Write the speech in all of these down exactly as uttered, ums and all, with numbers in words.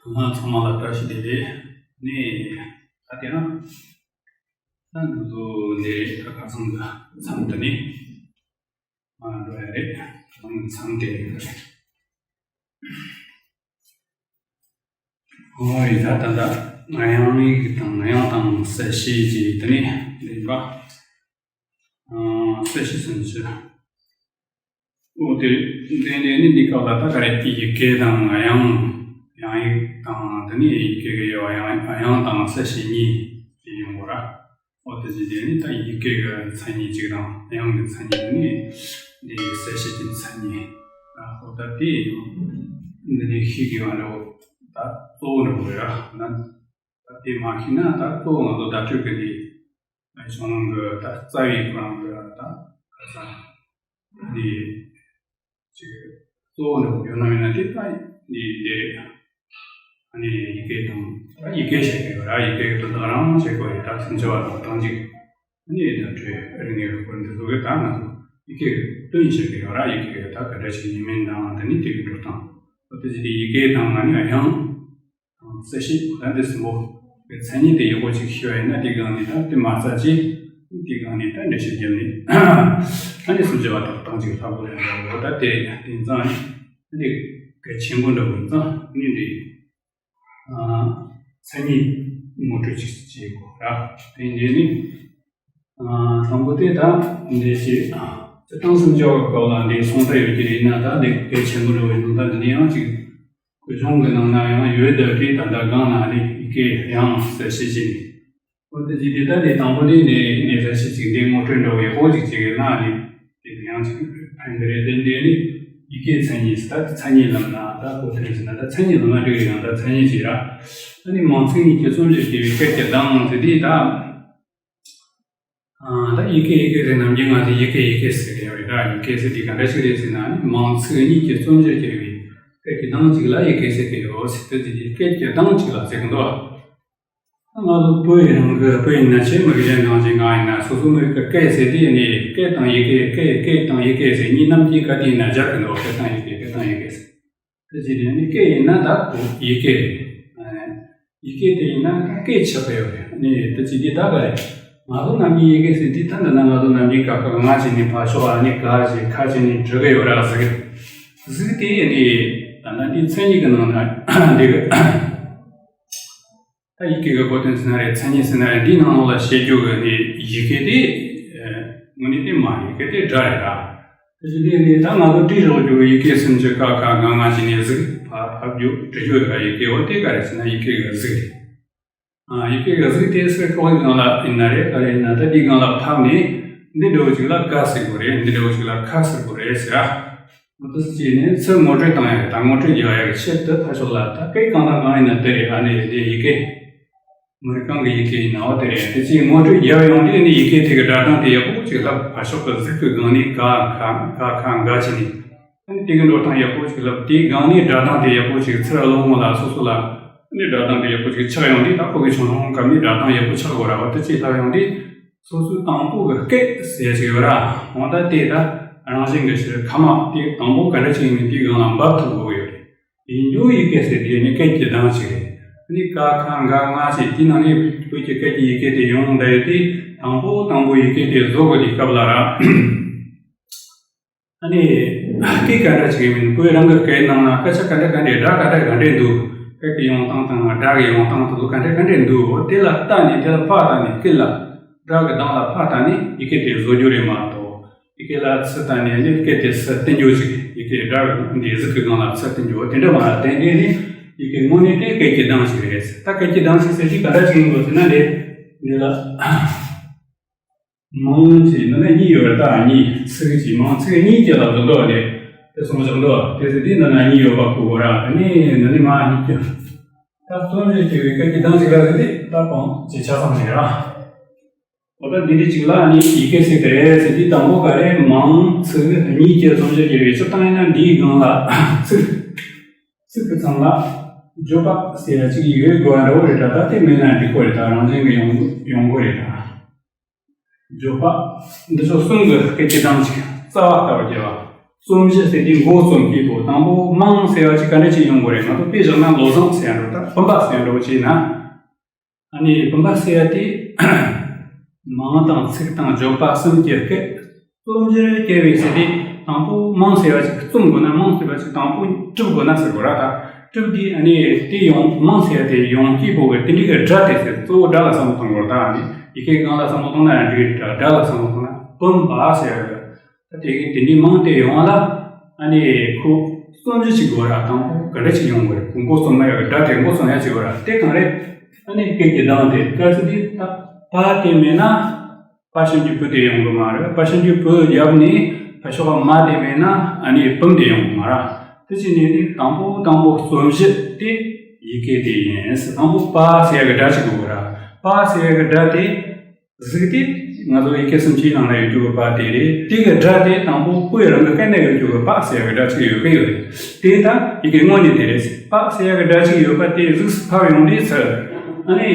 ང་ཚང་མ་ལ་བཀྲ་ཤིས་བདེ་ལེགས། ནས་ད་དེ་རིང་ད་འདི་ཚོ་འདི་ད་ཁ་སང་གི་མཚམས་འདི་ནས་མ་འགྲོ་ཡ་རེད། ཁ་སང་གི་མཚམས་དེ་རེད། ཨོ་ཡ། ད་ད་ད་དབྱངས་ཡིག་དང་དབྱངས་དང་གསལ་བྱེད་ཀྱི་དེ་ནས་འདི་པ། ཨ་གསལ་བྱེད་ཟེར་ནས་བྱེད། འོ་དེ་དེ་འདྲ་ནི་འདི་སྐབས་ལ་ད་ག་རེ་ཡི་གེ་དང་དབྱངས། དབྱངས་ཡིག་དང་དེ་ནི་ཡི་གེ་གི་དབྱངས་དབྱངས་དང་གསལ་བྱེད་གཉིས་དེ་ཡོང་གོ་ར། འོ་དེ་ཅི་དེ་ནི་ད་ཡི་གེ་གི་མཚན་ཉིད་གཅིག་དང་དབྱངས་ཀྱི་མཚན་ཉིད་ནི་འདི་གསལ་བྱེད་ཀྱི་མཚན་ཉིད། ཨ་འོ་ད་དེ་འདི་ནི་ཤེས་དགོས་པ་འདྲ་བོ་ད་གཙོ་བོ་འདྲ་བོ་རེད་ར། ད་དེ་མ་ཤེས་ན་ད་གཙོ་བོ་ང་ཚོ་བརྡ་སྤྲོད་ཀྱི་འདི། གཞུང་གི་ད་རྩ་བའི་ཁོ་རང་གི་ད་ག་ས་འདི་ཅིག་གཙོ་བོ་འདྲ་བོ་ཡོད་ན་མེད་ན་དེ་ད་འདི་འདི་རེད། ཨ་ནི་ཡི་གེ་དང་ད་ཡི་གེ་བཤད་ཀྱི་ཡོད་ར། ཡི་གེ་གི་དོན་དག་རང་བཤད་དགོས་ཡོད། ད་མཚོན་བྱ་བ་དང་རྟགས་འཇུག་ཨ་ནི་ད་འཕྲོས་རིག་གནས་ཀྱི་སྐོར་འདི་ཚོ་གི་ད་ང་ཚོ་ཡི་གེ་གི་དོན་བཤད་ཀྱི་ཡོད་ར། ཡི་གེ་གི་ད་ག་འདྲ་ཞིག་ཡིན་མིན་དང་དེ་ནི་དེ་གི་འགྲོ་སྟངས། འོ་དེ་ཅི་དེ་ཡི་གེ་དང་ཨ་ནི་དབྱངས། གསལ་བྱེད་ད་འདི་གསུམ་པོ་གི་མཚན་ཉིད་དེ་ཡག་པོ་ཅིག་ཤེས་པ་ཡིན་ན་དེ་སྒང་ནས་ད་དེ་མ་རྩ་ཅིག་དེ་སྒང་ནས་ད་འགྲེལ་བཤད་རྒྱབ་ནས་ཨ་ནི་མཚོན་བྱ་བ་དང་རྟགས་འཇུག་ལྷག་པོ་ཡང་འདྲ་བོ་ད་དེ་དེ་ཙང་ནི་འདི་གལ་ཆེན་པོ་འདྲ་བོ་ཡིན་ཙང་ནི་འདི་མཚན་ཉིད་ངོ་སྤྲོད་ཅིག་བྱེད་དགོས་ར། དེ་འདི་ནི། དང་པོ་དེ་ད་འདི་ཞིག་སྤྱིར་བཏང་སེམས་སྦྱོར་གྱི་སྐོར་ལ་འདི་གསུང་ད་ཡོད་ཀྱི་རེད་ན་ད་འདི་གལ་ཆེན་པོ་འགྲོ་བའི་ནང་ད་འདི་ནི་ཡང་ཅིག་གུ་གཞུང་གི་ནང་ན་ཡང་ཡོད་བསྡད་དེ་ད་ལྟ་སྒང་ན་ནི་ཡི་གེ་དབྱངས་གསལ་བྱེད་ཅིག་འོ་དེ་ཅིག་དེ་ད་འདི་དང་པོ་དེ་འདི་ནི་གསལ་བྱེད་ཅིག་འདི་ངོ་སྤྲོད་འགྲོ་བའི་འོ་ཅིག་ཅིག་གི་ན་ནི་འདི་ཡང་ཅིག་ཕན་གི་རེད། དེ་འདི་ནི་ཡི་གེ་མཚན་ཉིད་ད་མཚན་ཉིད་ལབ་ན་ད་གོ་དོན་ཟེར་ན་ད་མཚན་ཉིད་ལབ་ན་འགྲིག་ཡང་ད་མཚན་ཉིད་ཅིག་ར། ཨ་ནི་མིང་ཚིག་གཉིས་ཀྱི་རྩོམ་གཞིར་གྱུར་པའི་སྐད་ཀྱི་གདངས་ཟེར་དེ་ད། ཨ་ད་ཡི་གེ་ཡི་གེ་ཟེར་ནམ་རྒྱུན་ང་ཚོས་ཡི་གེ་ཡི་གེ་ཟེར་གི་ཡོད་རེད་ད། ཡི་གེ་ཟེར་དེ་ག་འདྲ་ཞིག་རེད་ཟེར་ན་ནི་མིང་ཚིག་གཉིས་ཀྱི་རྩོམ་གཞིར་གྱུར་པའི་སྐད་ཀྱི་གདངས་གཅིག་ལ་ཡི་གེ་ཟེར་གི་ཡོད་ཟེར་དུས་དེ་སྐད་ཀྱི་གདངས་གཅིག་ལ་ཟེར་གི་འདུག་ད་ང་ཚོ་བོད་ཡིན་རང་གི་བོད་ཡིན་ན་ཆེ་མི་གི་གཞན་གང་ཞིག་གང་ཡིན་ན་སོ་སོ་མི་གི་སྐད་ཟེར་དེ་ནི་སྐད་དང་ཡི་གེ་སྐད་སྐད་དང་ཡི་གེ་ཟེར་གཉིས་རྣམས་ཀྱི་ག་དེ་ཡིན་ན་སྦྱར་གི་འདུག་སྐད་དང་ཡི་གེ་སྐད་དང་ཡི་གེ་ཟེར། དེ་བྱས་ནས་ནི་སྐད་ཡིན་ན་ད་ཡི་གེ་རེད། ཡི་གེ་དེ་ཡིན་ན་ད་སྐད་ཆགས་ཀྱི་ཡོད་རེད། ནི་དེ་བྱས་དུས་ད་ག་རེད། ང་ཚོ་ནམ་རྒྱུན་ཡི་གེ་ཟེར་དུས་ད་འདི་ན་ང་ཚོ་ནམ་རྒྱུན་ཀ་ཁ་ག་ང་བྱས་ནས་ཕར་ཕྱོགས་ཨ་ནི་ག་བྱས་ཁ་བྱས་ནས་འབྲི་གི་ཡོད་ར་ཟིག་ཟིག་དེ་ནི་ད་ལྟ་འདི་མཚན་ཉིད་ཀྱི་ནང་ན་འདི་གི་ད་ཡི་གེ་གི་གོ་དོན་ཟེར་ན་རེད། མཚན་ཉིད་ཟེར་ན་རེད། འདིའི་ནང་ལོགས་ལ་བཤད་རྒྱུ་གི་ནི་ཡི་གེ་དེ་དངོས་གནས་དེ་མ་ཡི་གེ་དེ་སྒྲ་རེད་ར། དེ་བཞིན་དེ་ནི་ད་ང་ཚོ་བྲིས་རོགས་རྒྱུ་ཡི་གེ་སུམ་ཅུ་ཀ་ཁ་ག་ང་བྱས་ནས་གཟིགས་ཕ་ཕབ་རྒྱུ་འབྲི་རྒྱུ་ར་ཡི་གེ་འོ་དེ་ག་རེ་ཟེར་ན་ཡི་གེ་ག་གཟིགས་རེད། ཨ་ཡི་གེ་ག་གཟིགས་དེ་སེ་ཀོ་གི་ནང་ལ་ཡིན་ན་རེད་ག་རེ་ཡིན་ན་ད་འདི་སྒང་ལ་ཕབ་ནས་འདི་འདྲ་བོ་ཅིག་ལ་ག་ཟེར་དགོས་རེད། འདི་འདྲ་བོ་ཅིག་ལ་ཁ་ཟེར་དགོས་རེད་ཟེར་ཨ། འོ་དེ་བྱས་ནས་ཚུར་ངོ་སྤྲོད་བཏང་ཡག་གི་ད་ངོ་སྤྲོད་རྒྱག་ཡག་གི་ཆེད་དུ་ཕར་ཕྱོགས་ལ་ད་སྐད་གང་དང་གང་ཡིན་ན་དེ་རེད། ཨ་ནི་དེ་ཡི་གེ་མི་རིགས་གང་གི་ཡི་གེ་ཡིན་ནའང་དེ་རེད། དེ་ཅིག་ངོ་སྤྲོད་རྒྱབ་ཡོང་དུས་ནི་ཡི་གེ་དེ་གི་སྒྲ་གདངས་དེ་ཡག་པོ་ཅིག་ལྷག་ཕར་ཕྱོགས་གི་གཟིགས་པའི་སྒང་ནས་ག་ཁ་ག་ཁ་འགའ་བྱས་ནས་ཨ་ནི་དེ་གི་འགྲོ་སྟངས་ཡག་པོ་ཅིག་ལྷག་དེའི་སྒང་ནས་སྒྲ་གདངས་དེ་ཡག་པོ་ཅིག་ཚུར་ལོག་ངོ་ལ་སོ་སོ་ལ་ཨ་ནི་སྒྲ་གདངས་དེ་ཡག་པོ་ཅིག་ཆགས་ཡོང་དུས་ད་ཁོ་གི་ཆུང་ཆུང་སྐབས་ནས་སྒྲ་གདངས་ཡག་པོ་ཆགས་དགོས་ར། འོ་དེ་ཅིག་ལྷག་ཡོང་དུས་སོ་སོའི་དང་པོ་གི་སྐད་ཟེར་ཅིག་ཡོད་ར། འོ་ད་དེ་ད་རང་བཞིན་གི་ཕྱིར་ཁ་མ་དེ་དང་པོ་ག་འདྲ་ཅིག་ཡིན་མིན་དེའི་སྒང་ལ་འབབ་ཐུབ་དགོས་ཡོད་རེད། ཡིན་རྒྱུ་ཡི་གེ་ཟེར་དེ་ནི་སྐད་ཀྱི་གདངས་ཤིག་རེད། ཨ་ནི་ཀ་ཁ་ག་ང་ཞེས་དེའི་ནང་ནས་བོད་ཀྱི་སྐད་ཀྱི་ཡི་གེ་དེ་ཡོང་བསྡད་ཡོད་དེ་དང་པོ་དང་པོ་ཡི་གེ་དེ་བཟོ་དགོས་དུས་སྐབས་ལ་ར། ཨ་ནི་སྐད་ག་འདྲ་ཞིག་ཡིན་མིན་བོད་རང་གི་སྐད་ནང་ན་སྐད་ཆ་ག་འདྲ་ག་འདྲས་སྒྲ་ག་འདྲ་ག་འདྲས་འདུག་སྐད་ཀྱི་ཡོང་སྟངས་དང་སྒྲ་གི་ཡོང་སྟངས་དེ་ཚོ་ག་འདྲ་ག་འདྲས་འདུག་འོ་དེ་ལ་ལྟ་ནས་དེ་ལ་ཕར་ལྟ་ནས་སྐད་ལ་སྒྲ་གི་གདངས་ལ་ཕར་ལྟ་ནས་ཡི་གེ་དེ་བཟོ་རྒྱུ་རེད་མ་གཏོགས། ཡི་གེ་ལ་ཚུར་ལྟ་ནས་ནི་སྐད་དེ་ཚུར་བསྟན་རྒྱུ་ཞིག་ཡི་གེ་སྒྲ་འདི་གཟུགས་ཀྱི་སྒང་ལ་ཚུར་བསྟན་རྒྱུ་དེ་འདྲ་མ་རེད། དེ་འདྲ་ནི་ཡི་གེ་དངོས་གནས་དེ་སྐད་ཀྱི་གདངས་ཤིག་རེད། ད་སྐད་ཀྱི་གདངས་ཤིག་ཟེར་གྱི་ག་འདྲ་ཞིག་ཡིན་དགོས་ཟེར་ན་འདི་འདི་ལ་མིང་གཅིག་འདི་ན་གཉིས་ཡོད་རེད། ད་གཉིས་ཚིག་གཅིག་མིང་ཚིག་གཉིས་ཀྱི་ལ་བཟོ་འདུག་རེད། དེ་གསུངས་བཞག་འདུག་དེ་ཚེ་འདི་འདི་ན་གཉིས་ཡོད་པ་གོ་དགོས་ར། དེ་ནི་འདི་ནི་མ་གཉིས་ཀྱི་ད་རྩོམ་གཞི་ཅེས་པའི་སྐད་ཀྱི་གདངས་ཤིག་ར་ཟེར་དེ་ད་གང་ཅི་ཆ་ཚང་རེད་ར། འོ་ད་འདི་འདྲ་ཅིག་ལ་ནི་ཡི་གེ་ཟེར་གི་རེད་ཟེར་དུས་དང་པོ་ག་རེ་མིང་ཚིག་གཉིས་ཀྱི་རྩོམ་གཞིར་གྱུར་པའི་སྤྱིར་བཏང་ཡིན་ན་འདིའི་སྒང་ལ་ཚིག་ཚིག་གི་མཚམས་ལ་བརྗོད་པ་ཟེར་ཡ་ཅིག་ཡོད་དགོས་པ་འདྲ་བོ་རེད་ད། ད་དེ་མེད་ན་འགྲིག་གོ་རེད་ད། རང་བཞིན་གྱི་ཡོང་ཡོང་གོ་རེད་ད། བརྗོད་པ་འདི་ཚོ་གསུམ་གྱི་སྐད་ཀྱི་གདངས་ཅིག་རྩ་བ་ལྟ་བུ་རྒྱལ་བ། རྩོམ་གཞི་ཟེར་དུས་འགོ་རྩོམ་མཁན་པོ། དང་པོ་མིང་ཟེར་བ་ཅིག་ག་འདྲ་ཅིག་ཡོང་དགོས་རེད། ང་ཚོ་དཔེ་བཞག་ན་བློ་བཟང་ཟེར་ཡ་འདྲ་བོ། ད་བུམ་པ་ཟེར་ཡ་འདྲ་བོ་བྱས་ན། ཨ་ནི་བུམ་པ་ཟེར་ཡ་དེ་མིང་དང་ཚིག་དང་བརྗོད་པ་གསུམ་གྱི་སྐད། རྩོམ་གཞིར་གྱུར་པའི་ཟེར་དུས་དང་པོ་མིང་ཟེར་བ་ཅིག་རྩོམ་དགོས་ན། མིང་ཟེར་བ་ཅིག་དང་པོ་གྲུབ་དགོས་ན་ཟེར་དགོས་ར། ད་གྲུབ་དུས་ཨ་ནི་དེ་ཡོང་། མིང་ཟེར་ཡ་དེ་ཡོང་རྒྱུ་བོ་གི་དེ་འདྲའི་གི་སྒྲ་དེ་ཟེར། གཙོ་བོ་སྒྲ་ལ་བསམ་བློ་གཏོང་དགོས་ར། ད་ཨ་ནི་ཡི་གེ་གང་ལ་བསམ་བློ་གཏོང་ན་ཡང་འགྲིག་གི་རེད། སྒྲ་ལ་བསམ་བློ་གཏོང་ན་བུམ་པ་ཟེར་ཡ་གི། ད་དེ་གི་དེ་འདྲའི་མིང་དེ་ཡོང་བ་ལ་ཨ་ནི་ཁོ་རྩོམ་གཞི་ཅིག་དགོས་ར། དང་པོ་ག་འདྲ་ཅིག་ཡོང་དགོས་རེད། ཁོ་འགོ་རྩོམ་ན་ཡ་གི་སྒྲ་དེ་འགོ་རྩོམ་ཡ་ཅིག་དགོས་ར། དེ་གང་རེད། ཨ་ནི་སྐད་ཀྱི་གདངས་དེ། གལ་སྲིད་དེ་ད་པ་དེ་མེད་ན་པ་ཞབས་ཀྱུ་པུ་དེ་ཡོང་གི་མ་རེད། པ་ཞབས་ཀྱུ་པུ་ཡབ་ནས་ཕར་ཕྱོགས་མ་དེ་མེད་ན་ཨ་ནི་བུམ་དེ་ཡོང་གི་མ་རེད། དེ་བྱས་ནས་ནི་དང་པོ་དང་པོ་རྩོམ་གཞི་དེ་ཡི་གེ་དེ་ཡིན། དང་པོ་པ་ཟེར་ཡ་གི་སྒྲ་ཅིག་དགོས་ར། པ་ཟེར་ཡ་གི་སྒྲ་དེ། གཟུགས་དེ་ང་ཚོ་ཡི་གེ་སུམ་ཅུའི་ནང་ན་ཡོད་རྒྱུ་གི་པ་དེ་རེད། དེ་གི་སྒྲ་དེ་དང་པོ་པོའི་རང་གི་སྐད་ན་ཡོད་རྒྱུ་གི་པ་ཟེར་ཡ་གི་སྒྲ་ཅིག་ཡོད་གི་ཡོད་རེད། དེ་ད་ཡི་གེ་དངོས་གནས་དེ་རེད། པ་ཟེར་ཡ་གི་སྒྲ་ཅིག་ཡོད་པ་དེ་གཟུགས་སུ་ཕབ་ཡོང་དུས་ཚེ། ཨ་ནི་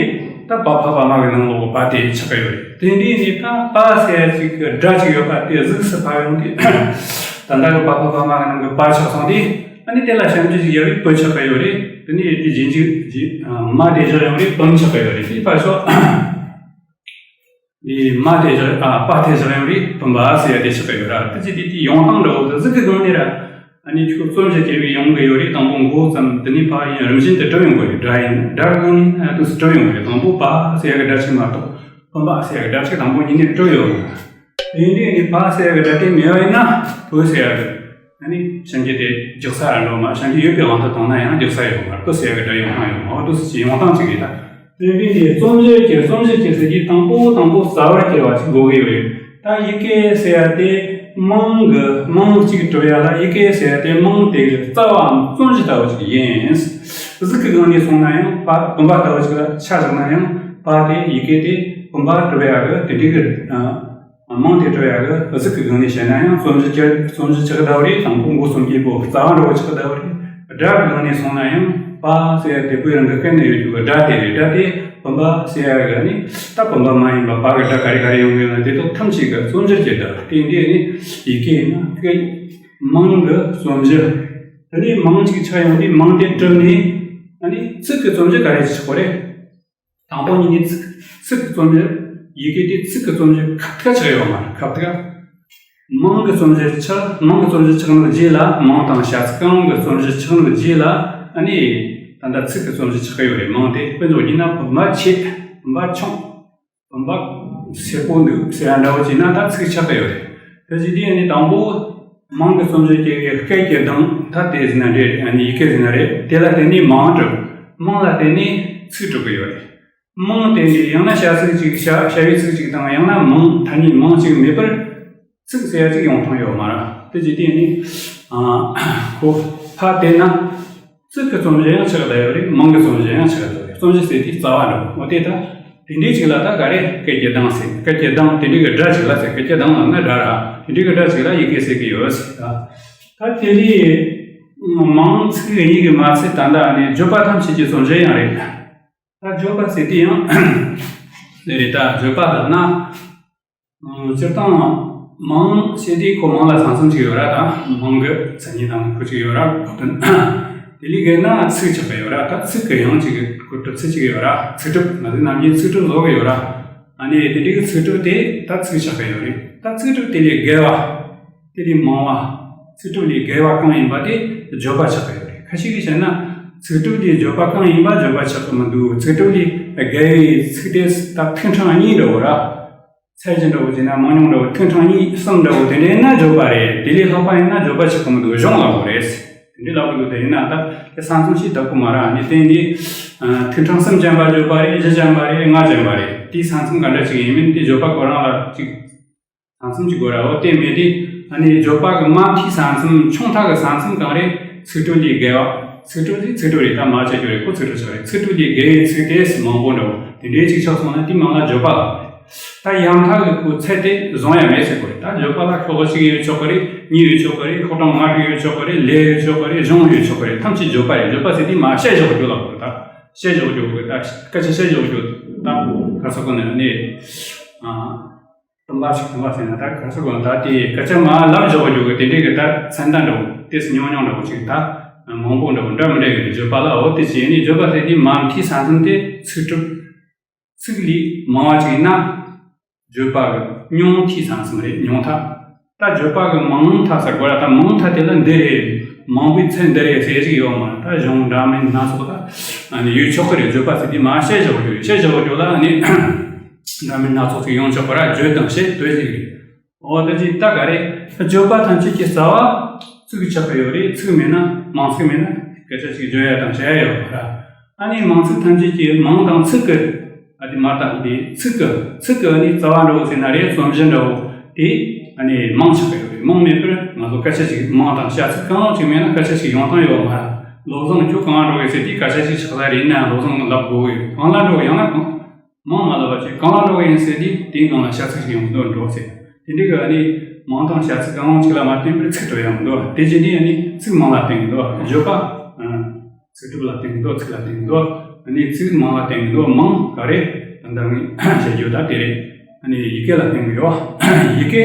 ད་པ་ཕ་བ་མ་གི་ནང་ལོགས་གི་པ་དེ་ཆགས་གི་ཡོད་རེད། དེ་འདྲའི་ནི་ད་པ་ཟེར་ཡ་ཅིག་གི་སྒྲ་ཅིག་ཡོད་པ་དེ་གཟུགས་སུ་ཕབ་ཡོང་དུས། ད་ལྟ་གི་པ་ཕ་བ་མ་གི་ནང་གི་པ་ཆགས་སོང་དུས། ཨ་ནི་དེ་ལ་ཞབས་ཀྱུ་ཅིག་ཡར་བའི་པུ་ཆགས་གི་ཡོད་རེད། དེ་ནས་དེ་རྗེས་འཇུག་རྗེས་མ་དེ་བཞག་ཡོང་རེད། བུམ་ཆགས་གི་ཡོད་རེད། དེ་ཕར་ཕྱོགས། འདི་མ་དེ་བཞག་ཨ་པ་དེ་བཞག་ཡོང་རེད། བུམ་པ་ཟེར་ཡ་དེ་ཆགས་ཀྱི་ཡོད་ར། དེ་ཅི་དེ་དེ་ཡོང་སྟངས་འདྲ་བོ་དེ་གཟུགས་ཀྱི་སྒང་ནས་ར། ཨ་ནི་ཁྱོད་རྩོམ་གཞི་གྱེར་བའི་ཡོང་གི་ཡོད་རེད། དང་པོ་འགོ་ཙམ། དེ་ནས་ཕ་ཡིན་རིམ་བཞིན་དུ་གྲུབ་ཡོང་གི་རེད། སྒྲ་ཡིན་སྒྲ་གི་སྒང་ནས་ཨ་དུས་སུ་གྲུབ་ཡོང་གི་རེད། དང་པོ་པ་ཟེར་ཡ་གི་སྒྲ་ཅིག་མ་གཏོགས་བུམ་པ་ཟེར་ཡ་གི་སྒྲ་ཅིག་དང་པོ་ཉིད་ནས་གྲུབ་ཡོད་རེད། དེ་འདྲའི་ནི་པ་ཟེར་ཡ་གི་སྒྲ་དེ་མེད་པ་ཡིན་ན་བུ་ཟེར་ཡ་གི། ཨ་ནི་ཞབས་ཀྱུ་དེ་རྒྱག་ས་ར་འགྲོ་མ། ཞབས་ཀྱུ་ཡོད་པའི་དབང་དུ་བཏང་ན་ཡང་རྒྱག་ས་ཡོད་མ་རེད། བུ་ཟེར་ཡ་གི་སྒྲ་ཡོང་སྟངས་ཡོད་མ། འོ་འདུག་སེ་ཅིག་ཡོང་སྟངས་ཅིག་རེད་ད། དེ་འདྲའི་ནི་རྩོམ་གཞི་གྱེར། རྩོམ་གཞི་གྱེར་ཟེར་གྱི་དང་པོ་དང་པོ་རྩ་བར་གྱེར་བ་ཅིག་དགོས་ཀྱི་ཡོད་རེད། ད་ཡི་གེ་ཟེར་ཡ་དེ་མིང་གི་མིང་གཅིག་གྲུབ་ཡ་ལ་ཡི་གེ་ཟེར་ཡ་དེ་མིང་དེ་གི་རྩ་བའམ་རྩོམ་གཞི་ལྟ་བུ་ཅིག་ཡིན། གཟུགས་ཀྱི་སྒང་ནས་སོང་ན་ཡང་པ་བུམ་པ་ལྟ་བུ་ཅིག་ལ་ཆ་བཞག་ན་ཡང་པ་དེ་ཡི་གེ་དེ་བུམ་པ་གྲུབ་ཡ་གི་དེ་འདྲའི་གི། མིང་དེ་གྲུབ་ཡ་གི་གཟུགས་ཀྱི་སྒང་ནས་བཤད་ན་ཡང་རྩོམ་གཞི་ཆགས། རྩོམ་གཞི་ཆགས་ཀྱི་ལྟ་བུ་རེད། དང་པོ་འགོ་རྩོམ་མཁན་པོ་རྩ་བ་འདྲ་བོ་ཆགས་ཀྱི་ལྟ་བུ་རེད། སྒྲ་གི་སྒང་ནས་སོང་ན་ཡང་པ་ཟེར་ཡ་དེ་བོད་རང་གི་སྐད་ནས་ཡོད་རྒྱུ་གི་སྒྲ་དེ་རེད། སྒྲ་དེ་བུམ་པ་ཟེར་ཡ་གི་ནི་ད་བུམ་པ་མ་ཡིན་པ་པ་གི་སྒྲ་ག་རེ་ག་རེ་ཡོང་གི་ཡོད་ན་དེ་དག་ཐམས་ཅད་ཀྱི་རྩོམ་གཞིར་གྱུར་ཏེ། དེ་འདི་ནི་ཡི་གེ་ཡིན་ན་སྐད། མིང་གི་རྩོམ་གཞི། དེ་ནས་མིང་གཅིག་ཆགས་ཡོང་དུས་མིང་དེ་གྲུབ་ནས་ཨ་ནི་ཚིག་གི་རྩོམ་གཞི་ག་རེ་ཆགས་དགོས་རེད། དང་པོ་ཉིད་ནས་ཚིག་ཚིག་གི་རྩོམ་གཞི། ཡི་གེ་དེ་ཚིག་གི་རྩོམ་གཞི་ཁ་ཐུག་ཆགས་ཡོད་མ་རེད། ཁ་ཐུག་མིང་གི་རྩོམ་གཞི་ཆགས། མིང་གི་རྩོམ་གཞི་ཆགས་ནོ་རྗེས་ལ། མིང་དང་བྱ་ཚིག་གང་རུང་གི་རྩོམ་གཞི་ཆགས་ནོ་རྗེས་ལ་ཨ་ནི་ད་ལྟ་ཚིག་གི་རྩོམ་གཞི་ཆགས་ཀྱི་ཡོད་རེད། མིང་དེ་དཔེ་འཇོག་བགྱིས་ན་བུམ་པ་ཆེ། བུམ་པ་ཆུང་། བུམ་པ་སེར་པོ་འདུག་ཟེར་ཡ་འདྲ་བོ་བྱས་ན་ད་ཚིག་ཆགས་ཀྱི་ཡོད་རེད། དེ་བྱས་དུས་ཨ་ནི་དང་པོ་མིང་གི་རྩོམ་གཞི་སྐྱེ་བའི་སྐད་ཀྱི་གདངས། ད་དེ་ཟེར་ན་འདྲ། ཨ་ནི་ཡི་གེ་ཟེར་ན་རེད། དེ་ལ་བརྟེན་ནས་མིང་གྲུབ། མིང་ལ་བརྟེན་ནས་ཚིག་གྲུབ་ཀྱི་ཡོད་རེད། མིང་དེ་ནི་ཡང་ན་བྱ་ཚིག་ཅིག་བྱ་བྱ་བའི་ཚིག་ཅིག་དང་ཡང་ན་མིང་ཐ་སྙད་མིང་ཅིག་མེད་པར་ཚིག་ཟེར་ཡ་ཅིག་ཡོང་ཐང་ཡོད་མ་རེད། དེ་བྱས་དུས་ནི་ཨ་ཁོ་ཕ་དེ་ན་ཚིག་གི་རྩོམ་གཞི་ཡང་ཆགས་བསྡད་ཡོད་རེད། མིང་གི་རྩོམ་གཞི་ཡང་ཆགས་བསྡད་ཡོད་རེད། རྩོམ་གཞི་ཟེར་དུས་རྩ་བ་འདྲ་བོ་དེ་ད། དེ་འདྲའི་ཅིག་ལ་ད་ག་རེ་སྐད་ཀྱི་གདངས་ཟེར། སྐད་ཀྱི་གདངས་དེ་འདྲའི་གི་སྒྲ་ཅིག་ལ་ཟེར། སྐད་ཀྱི་གདངས་ལབ་ན་སྒྲ་ར། དེ་འདྲའི་གི་སྒྲ་ཅིག་ལ་ཡི་གེ་ཟེར་གི་ཡོད་ཟེར་ད། ད་དེ་ལས་མིང་ཚིག་གཉིས་ཀྱི་མ་ཚད་ད་ལྟ་ནི་བརྗོད་པ་ཐམས་ཅད་ཀྱི་རྩོམ་གཞི་ཡང་རེད། ད་བརྗོད་པ་ཟེར་དུས་ཡང་དེ་རེད། ད་བརྗོད་པ་ལབ་ན། སྤྱིར་བཏང་མིང་ཞེས་དེ་ཁོ་མིང་ལ་ས་མཚམས་ཅིག་ཡོད་ར། ད་མིང་གི་མཚན་ཉིད་དང་ཁོ་ཅིག་ཡོད་ར། གོ་དོན། དེ་ལས་བརྒལ་ན་ཚིག་ཆགས་པ་ཡོད་ར། ད་ཚིག་གི་ཡང་ཅིག་གི་གོ་གྲུབ་ཚུལ་ཅིག་ཡོད་ར། ཚིག་གྲུབ། ང་ཚོས་ནམ་རྒྱུན་ཚིག་གྲུབ་བཟོ་གི་ཡོད་ར། ཨ་ནི་དེ་འདྲའི་གི་ཚིག་གྲུབ་དེ་ད་ཚིག་ཆགས་པ་ཡོད་རེད། ད་ཚིག་གྲུབ་དེ་ལས་བརྒལ་བ། དེ་ལས་མང་བ། ཚིག་གྲུབ་ལས་བརྒལ་བ་གང་ཡིན་པ་དེ་བརྗོད་པ་ཆགས་ཀྱི་ཡོད་རེད། ཁ་ཤས་ཀྱིས་བཤད་ན། ཚིག་གྲུབ་ལས་བརྗོད་པ་གང་ཡིན་པ་བརྗོད་པ་ཆགས་ཀྱི་མི་འདུག་ཚིག་གྲུབ་ལས་བརྒལ་བའི་ཚིག་དེ་ད་ཐུན་ཕྲེང་གཉིས་འདྲ་བོ་ར། ཚད་གཞི་འདྲ་བོ་བྱས་ན་མང་ཉུང་འདྲ་བོ། ཐུན་ཕྲེང་གཉིས་གསུམ་འདྲ་བོ་དེ་འདྲ་ཡིན་ན་བརྗོད་པ་རེད། དེ་ལས་ལྷག་པ་ཡིན་ན་བརྗོད་པ་ཆགས་ཀྱི་མི་འདུག་གཞུང་ལ་འོ་རེད། དེ་འདྲའི་ལབ་ཀྱི་འདུག་དེ་ཡིན་ན་ད་དེ་ས་མཚམས་ཤིག་བདག་པོ་མ་ར། ཨ་ནི་དེ་འདི་ཐུན་ཕྲེང་གསུམ་ཅན་པ་བརྗོད་པ་རེད། བཞི་ཅན་པ་རེད། ལྔ་ཅན་པ་རེད། དེའི་ས་མཚམས་ག་འདྲ་ཅིག་ཡིན་མིན་དེ་བརྗོད་པ་ཁོ་རང་ལ་ཅིག་ས་མཚམས་ཅིག་དགོས་ར། འོ་དེ་མེད་དུས་ཨ་ནི་བརྗོད་པ་གི་མ་མཐའི་ས་མཚམས། ཆུང་མཐའ་གི་ས་མཚམས་གང་རེད། ཚིག་གྲུབ་ལས་བརྒལ་བ། ཚིག་གྲུབ་ལས་ཚིག་གྲུབ་རེད། ད་མ་བྱ་རྒྱུ་རེད། ཁོ་ཚིག་གྲུབ་ཆགས་རེད། ཚིག་གྲུབ་ལས་བརྒལ་བའི་ཚིག་དེ་མང་པོ་འདྲ་བོ་དེ་འདྲའི་ཅིག་ཆགས་སོང་ན་དེ་མིང་ལ་བརྗོད་པ་ལབ་རེད། ད་ཡང་མཐའ་གི་ཁོ་ཚད་དེ་བཟུང་ཡ་མེད་ཟེར་དགོས་རེད། ད་བརྗོད་པ་ལ་ཤོག་གུ་གཅིག་ཡོད་ཆོག་གི་རེད། གཉིས་ཡོད་ཆོག་གི་རེད། ཤོག་གྲངས་ལྔ་དྲུག་ཡོད་ཆོག་གི་རེད། ལས་ཡོད་ཆོག་གི་རེད། གཞུང་ཡོད་ཆོག་གི་རེད། ཐམས་ཅད་བརྗོད་པ་རེད། བརྗོད་པ་ཟེར་དུས་མ་བཤད་བཞག་རྒྱུ་ལབ་དགོས་རེད། ད་བཤད་བཞག་རྒྱུ་གི་ད་སྐད་ཆ་བཤད་བཞག་རྒྱུ་ད་ག་ས་གོ་ནས་ནས་ཨ། བུམ་པ་ཞིག་བུམ་པ་ཟེར་ན་ད་ག་ཚོད་གོ་ད་དེ་སྐད་ཆ་མ་ལབ་བཞག་རྒྱུ་གི་དེ་འདྲའི་གི་ད་མཚན་རྟགས་འདྲ་བོ་དེ་སུ་ཉུང་ཉུང་འདྲ་བོ་ཅིག་ད་མང་པོ་འདྲ་བོ་འདྲ་མི་འདྲ་གི་བརྗོད་པ་ལ་འོ་དེ་ཅི་ཡིན་ནི་བརྗོད་པ་ཟེར་དེ་མང་མཐའི་ས་མཚམས་དེ་ཚིག་གྲུབ། ཚིག་ལས་མང་བ་ཅིག་ཡིན་ན། བརྗོད་པ་གི་ཉུང་མཐའི་ས་མཚམས་རེད་ཉུང་མཐའ། ད་བརྗོད་པ་གི་མང་མཐའ་ཟེར་དགོས་ར་ད་མང་མཐའ་དེ་ལ་འདི་རེད། མང་པོའི་ཚད་འདི་རེད་ཟེར་ཞིག་ཡོད་མ་རེད། ད་གཞུང་འདྲ་མིན་སྣ་ཚོགས་ད་ཨ་ནི་ཡོད་ཆོག་གི་རེད། བརྗོད་པ་ཟེར་དུས་མ་བཤད་བཞག་རྒྱུ་རེད། བཤད་བཞག་རྒྱུ་ལ་ཨ་ནི་འདྲ་མིན་སྣ་ཚོགས་ཅིག་ཡོང་ཆོག་པ་ར་བརྗོད་དང་བཤད་དོད་ཅིག་རེད། འོ་ད་ཅིག་ད་ག་རེ། བརྗོད་པ་ཐམས་ཅད་ཀྱི་རྩ་བ་ཚིག་ཆགས་ཀྱི་ཡོད་རེད། ཚིག་མེད་ན་མང་ཚིག་མེད་ན་སྐད་ཆ་ཞིག་བརྗོད་ཡ་དང་བཤད་ཡ་ཡོད་པ་ར། ཨ་ནི་མང་ཚིག་ཐམས་ཅད་ཀྱི་མང་དང་ཚིག་གི་ཨ་དེ་མ་དང་དེ་ཚིག་གི་ཚིག་གི་ཨ་ནི་རྩ་བ་འདྲ་བོ་ཟེར་ན་རེད། རྩོམ་གཞི་འདྲ་བོ་དེ་ཨ་ནི་མང་ཆགས་ཀྱི་ཡོད་རེད། མང་མེད་པར་ང་ཚོ་སྐད་ཆ་ཞིག་མང་དང་བཤད་ཚིག་གང་རུང་ཅིག་མེད་ན་སྐད་ཆ་ཞིག་ཡོང་སྟངས་ཡོད་མ་རེད། བློ་བཟང་ཁྱོད་གང་འགྲོ་གི་ཟེར་དུས་སྐད་ཆ་ཞིག་ཆགས་ས་རེད་ན་བློ་བཟང་ལབ་དགོས་གི་ཡོད། གང་ལ་འགྲོ་གི་ཡང་ན་གང་། མང་མ་ལབ་པ་བྱས་གང་ལ་འགྲོ་གི་ཡིན་ཟེར་དུས་དེའི་ནང་ལ་བཤད་ཚིག་ཅིག་ཡོང་གི་འདུག་འགྲོ་ཟེར། དེ་འདྲའི་གི་ཨ་ནི་མང་དང་བཤད་ཚིག་གང་རུང་གཅིག་ལ་མ་བརྟེན་པར་ཚིག་འགྲོ་ཡང་མི་འདུག་དེ་བྱས་ནས་ཨ་ནི་ཚིག་མང་ལ་བརྟེན་གི་འདུག་བརྗོད་པ། ཚིག་གྲུབ་ལ་བརྟེན་གི་འདུག་ཚིག་ལ་བརྟེན་གི་འདུག་ཨ་ནི་ཚིག་མང་ལ་བརྟེན་གི་འདུག་མང་ག་རེ་ད་ལྟ་ངས་བཤད་རྒྱུ་ད་དེ་རེད། ཨ་ནི་ཡི་གེ་ལ་བརྟེན་གི་ཡོད། ཡི་གེ་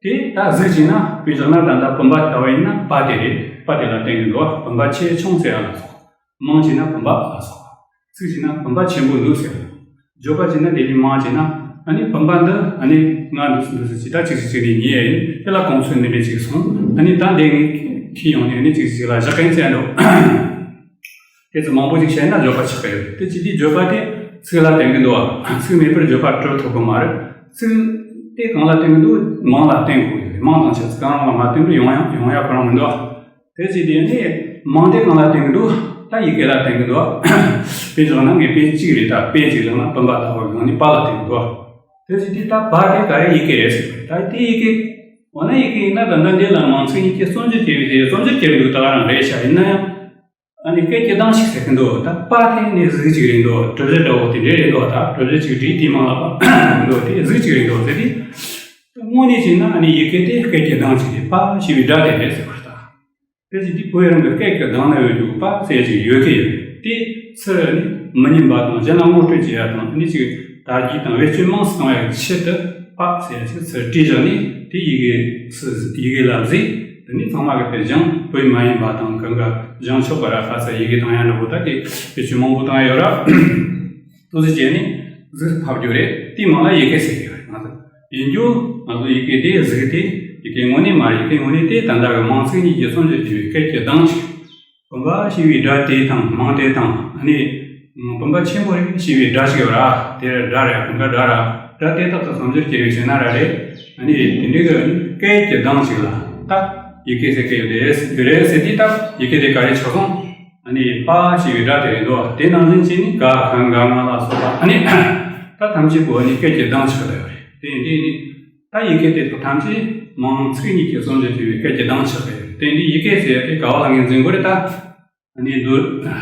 དེ་ད་གཟིགས་བྱས་ན་དཔེ་བཞག་ན་ད་ལྟ་བུམ་པ་ལྟ་བ་ཡིན་ན་པ་དེ་རེད། པ་དེ་ལ་བརྟེན་གི་འདུག་བུམ་པ་ཆེ་ཆུང་ཟེར་ཡ་ལ་སོགས། མང་བྱས་ན་བུམ་པ་ལ་སོགས། ཚིག་བྱས་ན་བུམ་པ་ཆེན་པོ་འདུག་ཟེར། བརྗོད་པ་བྱས་ན་དེ་ལས་མང་བྱས་ན་ཨ་ནི་བུམ་པ་འདི་ཨ་ནི་ང་འདུག་སུ་འདུག་སུ་ཅི་ད་ཅིག་ཅིག་ཅིག་ནས་ཉེ་ཡ་ཡིན། དེ་ལ་གོང་ཚོད་ནི་རེ་ཅིག་སོང་། ཨ་ནི་ད་འདི་ངས་ཁྱི་ཡོང་ནས་ཨ་ནི་ཅིག་ཅིག་ལ་བཞག་གིན་ཟེར་འདུག་དེ་ཚོ་མང་པོ་ཅིག་བཤད་ན་བརྗོད་པ་ཆགས་ཀྱི་ཡོད། དེ་ཅི་དེ་བརྗོད་པ་དེ་ཚིག་ལ་བརྟེན་གྱི་འདུག་བ། ཚིག་མེད་པར་བརྗོད་པ་གྲུབ་ཐུབ་ཀྱི་མ་རེད། ཚིག་དེ་གང་ལ་བརྟེན་གྱི་འདུག་མང་ལ་བརྟེན་དགོས་ཀྱི་རེད། མང་དང་ཆ་ཚིག་གང་རུང་ལ་མ་བརྟེན་པར་ཡོང་ཡ་ཡོང་ཡ་ཁོ་རང་མི་འདུག་བ། དེ་ཅི་དེ་ནི་མང་དེ་གང་ལ་བརྟེན་གྱི་འདུག་ད་ཡི་གེ་ལ་བརྟེན་གྱི་འདུག་དཔེ་བཞག་ན་ངས་དཔེ་གཅིག་རེད། ད་དཔེ་གཅིག་བཞག་ན་བུམ་པ་ལྟ་བུ་ཡང་ནི་པ་ལ་བརྟེན་གྱི་འདུག་དེ་ཅི་དེ་ད་པ་དེ་ག་རེ་ཡི་གེ་རེད་ཟེར་བ་རེད། ད་དེ་ཡི་གེ་འོ་ན་ཡི་གེ་ཡིན་ན་ད་ལྟ་འདི་ལ་མང་ཚིག་གཉིས་ཀྱི་རྩོམ་སྒྱུར་བྱས་པའི་དེ་རྩོམ་སྒྱུར་བྱས་པའི་འདུག་ད་ག་རང་རེད་ཤག་ཡིན་ན་ཡང་ཨ་ནི་སྐད་ཀྱི་གདངས་ཤིག་ཟེར་གྱི་འདུག་ད་པ་དེ་ནི་གཟུགས་གཅིག་རེད་འདུག་གྲུབ་གཞི་འདྲ་བོ་དེ་འདྲས་རེད་འདུག་ད་གྲུབ་གཞི་གཅིག་བྲིས་དེ་མང་ལ་པ་འདུག་དེ་གཟུགས་གཅིག་རེད་འདུག་ཟེར་དེ། དངོས་གནས་བྱས་ན་ཨ་ནི་ཡི་གེ་དེ་སྐད་ཀྱི་གདངས་གཅིག་རེད། པ་ཞེས་པའི་སྒྲ་དེ་རེད་ཟེར་བ་རེད་ད། དེ་བཞིན་དུ་བོད་རང་གི་སྐད་ཀྱི་གདངས་ན་ཡོད་རྒྱུ་པ་ཟེར་ཅིག་ཡོད་ཀྱི་ཡོད། དེ་ཚུར་ནི་མི་ཉན་པ་དང་གཞན་ལ་ངོ་སྤྲོད་བྱེད་ཡ་དང་ནི་ཅིག་དར་རྒྱས་དང་བེད་སྤྱོད་མང་སུ་གཏོང་ཡ་གི་ཆེད་དུ་པ་ཟེར་ཡ་ཅིག་ཚུར་བྲིས་བཞག་ནས་དེ་ཡི་གེ་སུ་ཡི་གེ་ལ་གཟིགས། དེ་ནི་ཚང་མ་གི་དེ་སྦྱང་བོད་མ་ཡིན་པ་དང་གང་ག་སྦྱང་ཆོག་པ་ར། ཁ་ས་ཡི་གེ་དང་ཡང་འདྲ་པོ་ད་དེ་བེད་སྤྱོད་མང་པོ་བཏང་ཡ་ཡོད་ར། ཏོག་ཙམ་བྱས་ནས་གཟུགས་ཕབ་རྒྱུ་རེད། དེའི་མིང་ལ་ཡི་གེ་ཟེར་གྱི་ཡོད་རེད། ང་ཚོ་ཡིན་རྒྱུ་ང་ཚོ་ཡི་གེ་དེ་གཟུགས་དེ་ཡི་གེ་དངོས་གནས་མ་ཡི་གེ་དངོས་གནས་དེ་ད་ལྟ་གི་མིང་ཚིག་གཉིས་ཀྱི་རྩོམ་སྒྱུར་བྱས་པའི་སྐད་ཀྱི་གདངས་ཤིག་བུམ་པ་ཞེས་པའི་སྒྲ་དེ་དང་མིང་དེ་དང་ཨ་ནི་བུམ་པ་ཆེན་པོ་རེད་ཞེས་པའི་སྒྲ་ཞིག་ཡོད་ར། དེ་སྒྲ་རེད། བུམ་པ་སྒྲ་ར། སྒྲ་དེ་དག་ཏུ་རྩོམ་སྒྱུར་བྱས་པའི་ཟེར་ན་ར་རེད། ཨ་ནི་དེ་འདྲའི་གི་སྐད་ཀྱི་གདངས་ཤིག་ལ་ད་ཡི་གེ་ཟེར་གི་ཡོད་རེད་ཟེར་གི་རེད་ཟེར་དུས་ད་ཡི་གེ་དེ་ག་རེ་ཆགས་སོང་། ཨ་ནི་པ་ཞེས་པའི་སྒྲ་དེ་རེད་འདུག་དེ་ནང་བཞིན་བྱས་ནས་ག་ཁ་ག་ང་ལ་སོགས་པ་ཨ་ནི་ད་ཐམས་ཅད་པོ་ཨ་ནི་སྐད་ཀྱི་གདངས་ཆགས་བསྡད་ཡོད་རེད། དེ་ཡིན་དུས་ནི་ད་ཡི་གེ་དེ་ཚོ་ཐམས་ཅད་མིང་ཚིག་གཉིས་ཀྱི་རྩོམ་སྒྱུར་བྱས་པའི་སྐད་ཀྱི་གདངས་ཆགས་བསྡད་ཡོད་རེད། དེ་འདི་ཡི་གེ་ཟེར་ཡ་དེ་ག་བ་ལ་ངོས་འཛིན་དགོས་རེད་ད། ཨ་ནི་འདི་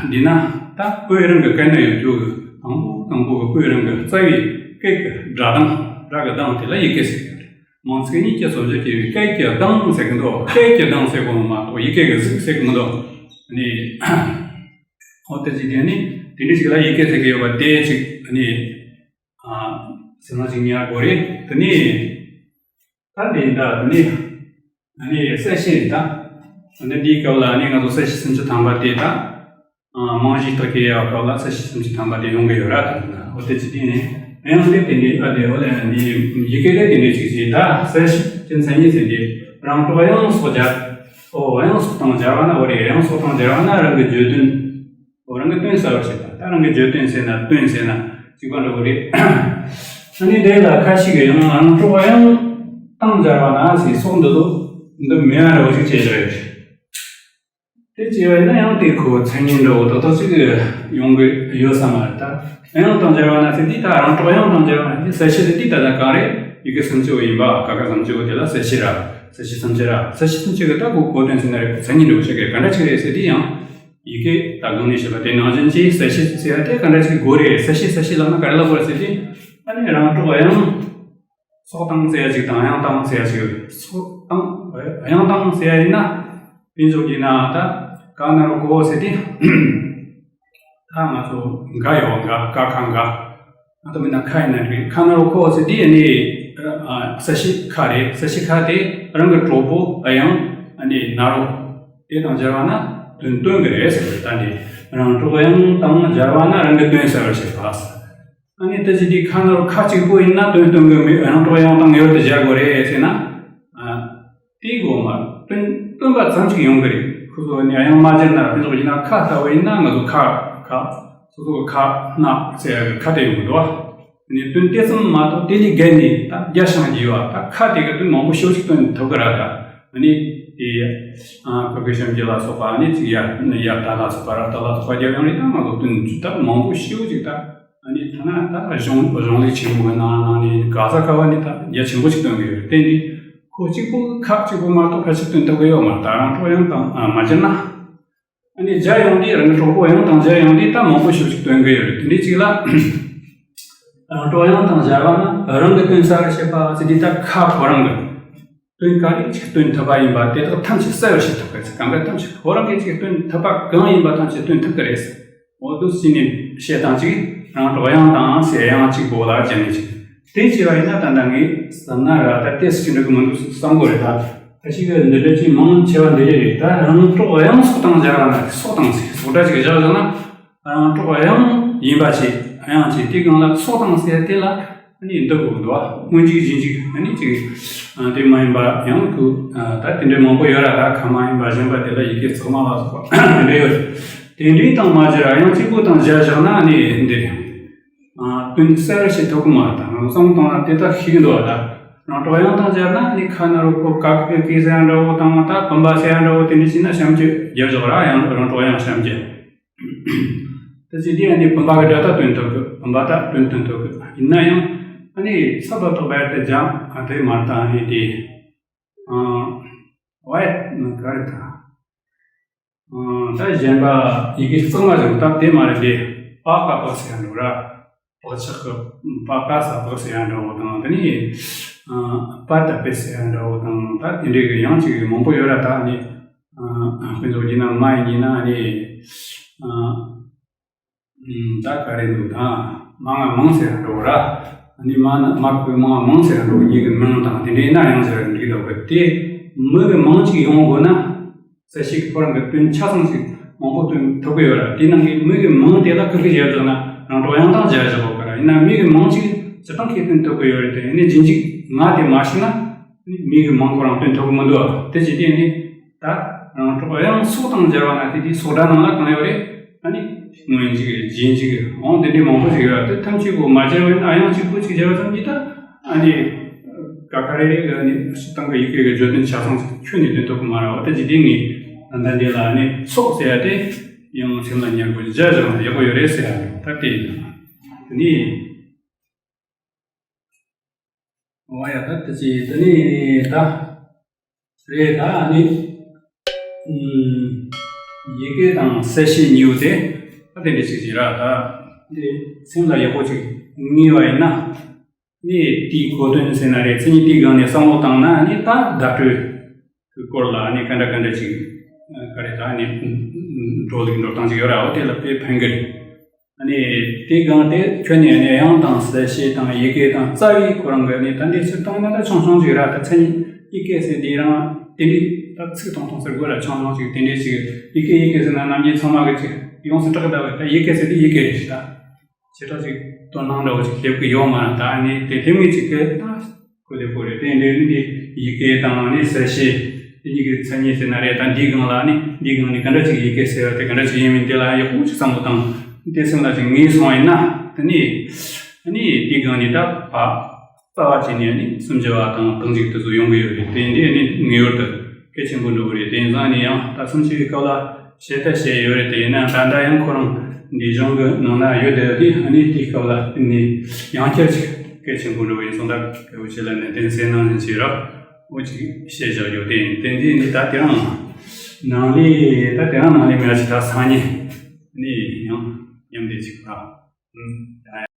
འདི་ན་ད་བོད་རང་གི་སྐད་ན་ཡོད་རྒྱུ་གི་དང་པོ་དང་པོ་གི་བོད་རང་གི་རྩ་བའི་སྐད་ཀྱི་སྒྲ་གདངས་སྒྲ་གི་གདངས་དེ་ལ་ཡི་གེ་ཟེར་གྱི་ཡོད་རེད། མིང་ཚིག་གཉིས་ཀྱི་རྩོམ་སྒྱུར་བྱས་པའི་སྐད་ཀྱི་གདངས་ཟེར་གི་འདུག་སྐད་ཀྱི་གདངས་ཟེར་གོ་མ་གཏོགས་ཡི་གེ་གི་གཟུགས་ཟེར་གི་མི་འདུག་ཨ་ནི་འོ་དེ་ཅི་དེ་ནི་དེ་འདྲ་ཞིག་ལ་ཡི་གེ་ཟེར་གི་ཡོད་པ་དེ་ཅིག་ཨ་ནི་ཨ་སེམས་ནང་ཅིག་ཉར་དགོས་རེད། དེ་ནི་ད་འདི་འདྲ་དེ་ནི་ཨ་ནི་གསལ་བཤད་རེད་ད། ཨ་ནི་འདིའི་སྐབས་ལ་ཨ་ནི་ང་ཚོ་གསལ་བཤད་སུམ་ཅུ་ཐམ་པ་དེ་ད། རྨང་གཞི་རྟགས་ཀྱི་ཡག་པ་ལ་ས་གཞི་སུམ་ཅུ་ཐམ་པ་དེ་ཡོང་གི་ཡོད་ར། དེ་ན་འོ་དེ་ཅི་དེ་ནས་ཡང་དེ་དེ་འདྲའི་ཨ་དེ་འོ་ལ་འདི་ཡི་གེ་ལས་དེ་འདྲའི་ཅིག་ཅིག་ད་ས་གཞི་ཀྱི་མཚན་ཉིད་ཟེར་དེ་རང་གྲོགས་དབྱངས་སོགས་སྦྱར། ཨོ་དབྱངས་སོགས་དང་སྦྱར་བ་ན་འོ་རེད། དབྱངས་སོགས་དང་སྦྱར་བ་ན་རང་གི་བརྗོད་དོན། འོ་རང་གི་དོན་གསལ་བར་བྱེད་པ། ད་རང་གི་བརྗོད་དོན་ཟེར་ན་དོན་ཟེར་ན་གཅིག་པ་འདྲ་བོ་རེད། ཨ་ནི་དེ་ལ་ཁ་ཤས་ཀྱིས་ཡང་རང་གྲོགས་དབྱངས་དང་སྦྱར་བ་ན་ཟེར་སོགས་འདི་ཚོ་འདི་མི་ཡང་འདྲ་བོ་ཞིག་བྱས་བཞག་ཡོད་རེད། དེ་བྱས་པ་ཡིན་ན་ཡང་དེ་ཁོ་མཚན་ཉིད་འདྲ་བོ་ཏག་ཏག་ཅིག་ཡོང་གི་ཡོད་ས་མ་རེད་ད། དབྱངས་དང་སྦྱར་བ་ན་ཟེར་དུས་ད་རང་གྲོགས་དབྱངས་དང་སྦྱར་བ་ན་ཟེར་ས་གཞི་ཟེར་དུས་ད་ལྟ་གང་རེད། ཡི་གེ་སུམ་ཅུ་པོ་ཡིན་པ་ཀ་ཁ་སུམ་ཅུ་པོ་དེ་ལ་ས་གཞི་ར། ས་གཞི་སུམ་ཅུ་ར། ས་གཞི་སུམ་ཅུ་གི་ད་གོ་གོ་དོན་ཟེར་ན་རེད། མཚན་ཉིད་འདྲ་བོ་ཞིག་གི་ག་འདྲ་ཅིག་རེད་ཟེར་དུས་ཡང་ཡི་གེ་ད་གོང་ནས་བཤད་པ་དེ་ནང་བཞིན་གྱི་ས་གཞི་ཟེར་བ་དེ་ག་འདྲ་ཅིག་དགོས་རེད། ས་གཞི་ས་གཞི་ལབ་ན་ག་རེ་ལབ་དགོས་རེད་ཟེར་དུས་ཨ་ནི་རང་གྲོགས་དབྱངས། སོགས་དང་ཟེར་ཡ་ཅིག་དང་དབྱངས་དང་ཟེར་ཡ་ཅིག་ཡོད། སོགས་དང་དབྱངས་དང་ཟེར་ཡ་ཡིན་ན། དཔེ་འཇོག་གི་ན་ད་ཀ་ན་རོ་ཀོ་ཟེར་དུས། ད་ང་ཚོ་འགའ་ཡོད་འགའ་ཀ་ཁ་འགའ། ང་ཚོ་མིན་ན་ཁ་ཡིན་ན་འགྲིག་ཀ་ན་རོ་ཀོ་ཟེར་དུས་ཨ་ནི། ཨ། གསལ་བྱེད་ཁ་རེད། གསལ་བྱེད་ཁ་དེ་རང་གི་གྲོགས་པོ་དབྱངས་ཨ་ནི་ན་རོ་དེ་དང་སྦྱར་བ་ན་དོན་སྟོན་གི་རེད་ཟེར་བ་རེད། ད་འདི་རང་གྲོགས་དབྱངས་དང་སྦྱར་བ་ན་རང་གི་དོན་གསལ་བར་བྱེད་པ། ཨ་ནི་ད་ཅི་འདི་ཁ་ན་རོ་ཁ་གཅིག་པོ་ཡིན་ན་དོན་སྟོན་གི་མེད། རང་གྲོགས་དབྱངས་དང་ངེས་པར་དུ་སྦྱར་དགོས་རེད་ཟེར་ན། ཨ། དེའི་སྒོ་མ་སྟོན་སྟོན་པ་ཙམ་ཞིག་ཡོང་གི་རེད། ཁོ་ཚོ་ནི་དབྱངས་མ་སྦྱར་ན། དཔེ་ཚོགས་ཡིན་ན་ཁ་ལྟ་བུ་ཡིན་ན་ང་ཚོ་ཁ་ཁ་སོ་སོ་གི་ཁ་ན་ཟེར་ཡ་གི་ཁ་དེ་ཡོང་གི་འདུག་བ། ནི་སྟོན་དེ་ཙམ་མ་གཏོགས་དེ་ལས་བརྒལ་ནས་ད་རྒྱ་ཞང་རྒྱས་པ་ད་ཁ་དེ་གི་དོན་མང་པོ་ཞེ་པོ་ཞིག་སྟོན་ཐུབ་གི་ར། ད་ནི་དེ་ཨ་ཀུ་ཀུ་ཞབས་ཀྱུ་ལ་སོགས་པ་ནི་ཅིག་ཡ་ཡ་ཏ་ལ་སོགས་པ་ར་ཏ་ལ་སོགས་པ་རྒྱབ་ཡོང་རེད། ད་ང་ཚོ་སྟོན་ད་མང་པོ་ཞེ་པོ་ཅིག་ད། ཨ་ནི་ཐ་ན་ད་གཞུང་གཞུང་ལུགས་ཆེན་པོ་གི་ནང་ནང་ནས་ག་ས་ག་བ་ནས་ད་རྒྱ་ཆེན་པོ་ཞིག་སྟོན་གི་ཡོད་རེད། དེ་འདི་ཁོ་གཅིག་པོ་ཁ་གཅིག་པོ་མ་གཏོགས་ཕལ་ཆེར་སྟོན་ཐུབ་གི་ཡོད་མ་རེད། ད་རང་གྲོགས་དབྱངས་དང་ཨ་མ་སྦྱར་ན། ཨ་ནི་སྦྱར་ཡོང་དུས་རང་གི་གྲོགས་པོ་དབྱངས་དང་སྦྱར་ཡོང་དུས་ད་མང་པོ་ཞིག་ཞིག་སྟོན་གི་ཡོད་རེད། དེ་འདྲའི་གཅིག་ལ་རང་གྲོགས་དབྱངས་དང་སྦྱར་བ་ན་རང་གི་དོན་གསལ་བར་བྱེད་པ་ཟེར་དུས་ད་ཁ་ཁོ་རང་གི་དོན་ག་རེ་ཅིག་སྟོན་ཐུབ་པ་ཡིན་པ་དེ་དག་ཐམས་ཅད་གསལ་བར་བྱེད་ཐུབ་གི་རེད། གང་ག་ཐམས་ཅད་ཁོ་རང་གིས་ཅིག་སྟོན་ཐུབ་པ་གང་ཡིན་པ་ཐམས་ཅད་སྟོན་ཐུབ་གི་རེད། འོ་དུ་ཟིན་ནས་བཤད་སྟངས་ཅིག་རང་གྲོགས་དབྱངས་དང་ཟེར་དབྱངས་གཅིག་པོ་ལ་སྦྱར་ནས་ཅིག་དེ་བྱས་པ་ཡིན་ན་ད་ལྟ་ངས་ཟ་ན་ར་ད་ཏེས་ཅི་འགྲིག་གི་མི་འདུག་བསམ་གོ་རེད། ད་ཁ་ཤས་ཀྱིས་འདི་འདྲ་ཅིག་མང་ཆེ་བ་འདི་རེད། ད་རང་གྲོགས་དབྱངས་སོགས་དང་སྦྱར་བ་ན་སོགས་དང་ཟེར་སོགས་སྒྲ་ཅིག་བཞག་བཞག་ན། རང་གྲོགས་དབྱངས་ཡིན་པ་བྱས་དབྱངས་བྱས་དེ་གང་ལ་སོགས་དང་ཟེར་དེ་ལ་ནི་འདི་དགོས་འདུག་བ། སྔོན་འཇུག་རྗེས་འཇུག་ཨ་ནི་ཅིག་དེ་མ་ཡིན་པ་ཡང་ཁུ་ད་དེ་འདྲའི་མང་པོ་ཡོད་ར། ད་ཁ་མ་ཡིན་པ་གཞན་པ་དེ་ལ་ཡི་གེ་གཙང་མ་ལ་སོགས་པ་དེ་འདྲ་ཡོད། དེ་འདྲའི་དང་མ་སྦྱར་དབྱངས་གཅིག་པོ་དང་སྦྱར་བཞག་ན་ནི་འདི་དོན་གསལ་བར་བྱེད་ཐུབ་ཀྱི་མ་རེད། ད་ང་བསམ་བཏང་ན་དེ་ལྟར་ཤེས་ཀྱི་འདུག་བ། ད་རང་གྲོགས་དབྱངས་དང་སྦྱར་ན་ནི་ཁ་ན་རོ་ཁོ་ཀ་ཁ་གི་ཟེར་ཡ་འདྲ་བོ་དང་ད་བུམ་པ་ཟེར་ཡ་འདྲ་བོ་དེ་འདྲ་བྱས་ན་གཤམ་གྱི་རྒྱབ་བཞག་ར། ཡང་རང་གྲོགས་དབྱངས་གཤམ་གྱི། ད་ཅི་དེ་ཨ་ནི་བུམ་པ་གི་སྒྲ་ད་སྟོན་ཐུབ་གི། བུམ་པ་ད་སྟོན་སྟོན་ཐུབ་གི། ཡིན་ན་ཡང་ཨ་ནི་ས་བབ་ཐོག་བར་དུ་སྦྱར་ཨ་དེ་མ་ད་ཨ་ནི་དེ་ཨ་བའི་ག་རེ་ད་ཨ་ད་གཞན་པ་ཡི་གེ་གཙང་མ་བྱུང་ད་དེ་མ་རེད། དེ་པ་ཀ་པག་ཟེར་ཡ་འགྲོ་ར། པག་ཆག་གི་པ་ཀ་ས་པག་ཟེར་ཡ་འདྲ་བོ་དང་དེ་ནི་པ་ད་པེ་ཟེར་ཡ་འདྲ་བོ་དང་ད་དེ་འདྲའི་གི་ཡང་ཅིག་མང་པོ་ཡོད་ར། ད་ནི། ཨ། དཔེ་མཚོན་བྱས་ན་མ་ཡིན་ན་ནི། ཨ། ཨ། ད་ག་རེ་འདུག་ད། མ་ང་མང་ཟེར་འགྲོ་ར། ནི་མ་ན་མ་ཁོའི་མ་ང་མང་ཟེར་འགྲོ་གཉིས་ཀྱི་མིང་དང་དེ་འདྲའི་ན་ཡང་ཟེར་འགྲིག་འདུག་གི། དེ་མི་གི་མིང་ཅིག་ཡོང་དགོས་ན། གསལ་བྱེད་ཁོ་རང་གི་དོན་ཆ་ཚང་ཞིག་མང་པོ་སྟོན་ཐུབ་ཀྱི་ཡོད་ར། དེ་ནང་གི་མི་གི་མིང་དེ་ལ་ཁ་ཁ་ཞིག་ཡར་བཞག་ན་རང་གྲོགས་ཡང་དང་སྦྱར་བཞག་གོ་གི་ར། ཡིན་ན་མི་གི་མིང་ཅིག་སྤྱིར་བཏང་གིས་སྟོན་ཐུབ་ཀྱི་ཡོད་རེད། དེ་ཡིན་ནའི་རྗེས་འཇུག་ང་དེ་མ་ཤེས་ན། ནི་མི་གི་མིང་ཁོ་རང་སྟོན་ཐུབ་ཀྱི་མི་འདུག་བ། དེ་བྱས་དུས་ནི་ད་རང་གྲོགས་དབྱངས་སོགས་དང་སྦྱར་བ་ན་དེ་དེའི་སོགས་སྒྲ་ནང་ལ་གང་ཡོད་རེད། ཨ་ནི་སྔོན་འཇུག་རྗེས་འཇུག་འོང་དེ་འདྲའི་མང་པོ་ཞིག་ཡོད་ར། དེ་ཐམས་ཅད་པོ་མ་སྦྱར་བ་ཡིན་ན་དབྱངས་གཅིག་པོ་གཅིག་སྦྱར་བ་ཙམ་གྱིས་ད་ཨ་ནི་ཀ་ཁ་རེ་རེ་གི་ཨ་ནི་སྤྱིར་བཏང་གི་ཡི་གེ་གི་བརྗོད་དོན་ཆ་ཚང་ཞིག་ཁྱོན་ནས་སྟོན་ཐུབ་ཀྱི་མ་རེད་བ། དེ་བྱས་དུས་ངས་ད་ལྟ་འདི་ལ་ཨ་ནི་སོགས་ཟེར་ཡ་དེ་ཡང་སེམས་ལ་ཉར་དགོས། སྦྱར་བཞག་ན་ཡག་པོ་ཡོད་རེད་ཟེར་ཡ་ད་དེ་ཡིན། དེ་ནི། འོ་ཡ་ད་དེ་ཅི་དེ་ནི་ད་རེད། ད་ནི་ཨུམ་ཡི་གེ་དང་གསལ་བྱེད་གཉིས་པོ་དེ་ད་དེ་འདྲ་ཅིག་ཅིག་ར། ད་དེ་སེམས་ལ་ཡག་པོ་ཅིག་ངེས་པ་ཡིན་ན་ནི་དེའི་གོ་དོན་ཟེར་ན་རེད། མཚན་ཉིད་དེའི་སྒང་ནས་བསམ་བློ་བཏང་ན་ནི་ད་བརྡ་སྤྲོད་ཀྱི་སྐོར་ལ་ནི་ག་འདྲ་ག་འདྲ་ཅིག་ག་རེ་ད་ནི་འགྲོ་ལུགས་འགྲོ་སྟངས་ཅིག་ཡོད་ར། འོ་དེ་ལ་དཔེ་ཕན་གི་རེད། ཨ་ནི་དེའི་སྒང་དེ་ཁྱོན་ནས་ནི་དབྱངས་དང་གསལ་བྱེད་དང་ཡི་གེ་དང་རྩ་བའི་ཁོ་རང་གི་ནི་ད་འདི་ཚིག་སྟོང་ན་ད་ཆུང་ཆུང་ཅིག་ར། ད་མཚན་ཉིད་ཡི་གེ་ཟེར་འདི་རང་དེ་འདྲའི་ད་ཚིག་སྟོང་སྟོང་ཟེར་དགོས་ར། ཆུང་ཆུང་ཅིག་དེ་འདྲའི་ཅིག་ཡི་གེ་ཡི་གེ་ཟེར་ན་ནམ་རྒྱུན་ཚང་མ་གི་ཅིག་ཡོངས་སུ་གྲགས་གདའ་བའི་ད་ཡི་གེ་ཟེར་དེ་ཡི་གེ་རེད་ད། བྱེ་བྲག་ཅིག་དོ་སྣང་འདྲ་བོ་ཅིག་སླེབས་ཀྱི་ཡོད་མ་རེད། ད་ཨ་ནི་དེ་སླེབས་ངེས་ཅིག་གི་ད་གོ་དེ་གོ་རེད། དེ་འདྲའི་ནི་ཡི་གེ་དང་ནི་གསལ་བྱེད་དེ་གཉིས་ཀྱི་མཚན་ཉིད་ཟེར་ན་རེད། ད་འདིའི་སྒང་ལ་ནི་འདིའི་སྒང་ནི་ག་འདྲ་ཅིག་ཡི་གེ་ཟེར་བ་དེ་ག་འདྲ་ཅིག་ཡིན་མིན་དེ་ལ་ཡག་པོ་ཅིག་བསམ་བློ་བཏང་། དེ་སེམས་ལ་ཅིག་ངེས་སོང་བ་ཡིན་ན་དེ་ནི་ཨ་ནི་དེའི་སྒང་ནི་ད་ཕ་རྩ་བ་ཅན་ནས་ནི་སུམ་ཅུ་པ་དང་ཐང་ཅིག་དེ་ཚོ་ཡོང་གི་ཡོད་རེད། དེ་འདི་ནི་ངེས་པར་དུ་གལ་ཆེན་པོ་འགྲོ་གི་རེད། དེ་ཡིན་ཙང་ནི་ཡང་ད་སུམ་ཅུ་པའི་སྐབས་ལ་བཤད་ད་བཤད་ཡོད་རེད། དེ་ཡིན་ན་ད་ལྟ་ཡང་ཁོ་རང་འདི་གཞུང་གི་ནང་ན་ཡོད་བསྡད་ཡོད་དེ་ཨ་ནི་དེའི་སྐབས་ལ་ནི་ཡང་བསྐྱར་ཅིག་གལ་ཆེན་པོ་འགྲོ་གི་ཡིན་སོང་། ད་སྐད་ཆེན་པོ་ཆེ་ལ་ནི་གདན་སའི་ནང་ནས་བྱས་ར་འོ་ཅིག་བཤད་བཞག་ཡོད། དེ་ཡིན་དེ་འདི་ནི་ད་དེ་རང་ནང་ལས་ད་དེ་རང་ནང་ལས་མེད་ཅིག་ད་སང་ཉིན་ནི་ཡང་མཉམ་བསྡད་ཅིག་ད།